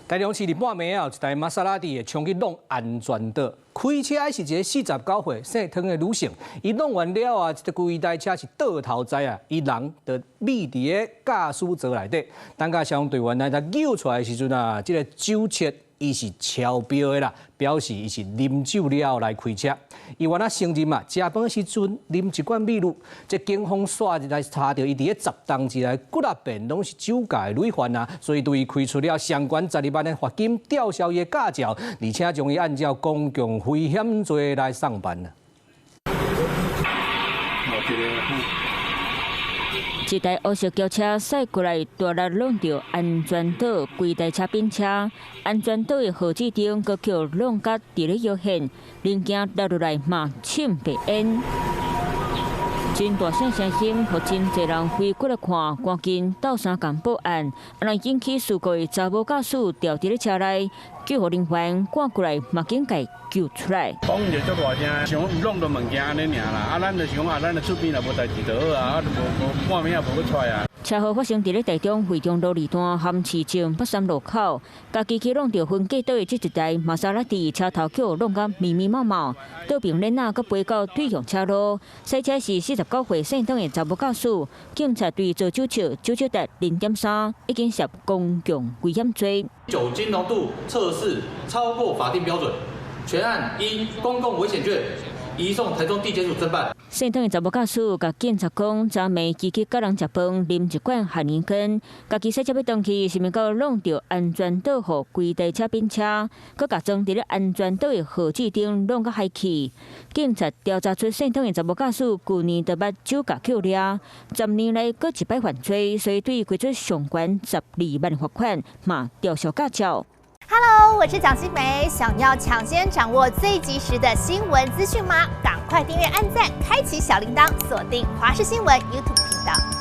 台中市佇半暝啊，有一台瑪莎拉蒂會衝去挵安全島。開車的是一个49歲姓湯的女性，伊挵完了啊，這規台車是倒頭栽啊，伊人就覕佇个駕駛座內底。等共消防隊員來共救出來的時陣啊，這个酒測伊是超標的啦，表示伊是啉酒了後來開車。伊原來承認嘛，食飯時陣啉一罐美祿，這警方煞來查著伊佇咧10冬之內幾若遍攏是酒駕的累犯啊，所以對伊開出了相懸12萬的罰金，吊銷伊的駕照，而且將伊按照公共危險罪來送辦啊。一台烏色轎車駛過來，大力挵著安全島，規台車變車，安全島的號誌燈閣予挵甲佇咧搖現，零件落落來嘛凊白煙。真大聲聲響，予真濟人圍過來看，趕緊鬥相共報案，按呢引起事故的查某駕駛牢佇咧車內，救護人員趕過來嘛緊共救出來。講就足大聲，想挵著物件按呢爾啦，啊，咱就是講啊，咱的出邊若無代誌就好啊，啊，就無無半暝也無閣出來啊。車禍發生佇咧台中惠中路二段含市政北三路口，家己去挵著分隔島的這一台瑪莎拉蒂車頭予挵甲密密麻麻，倒爿鏈仔閣飛到對向車路。駛車是49歲姓鄧的查某駕駛，警察對伊做酒測，酒測達0.3，已經涉公共危險罪。酒精濃度測試超過法定標準，全案依公共危險罪移送台中地檢署偵辦。姓鄧的查某駕駛共警察講，昨暝伊去佮人食飯，啉一罐海尼根，家己駛車欲轉去，想袂到挵著安全島，予規台車變車，閣共裝佇咧安全島的號誌燈挵甲害去。警察調查出姓鄧的查某駕駛，舊年就捌酒駕予掠，10年來閣一擺犯罪，所以對伊開出上懸12萬罰款，嘛吊銷駕照。 Hello，我是蔣新梅，想要搶先掌握最及時的新聞資訊嗎？趕快訂閱、按讚、開啟小鈴鐺，鎖定華視新聞 YouTube 頻道。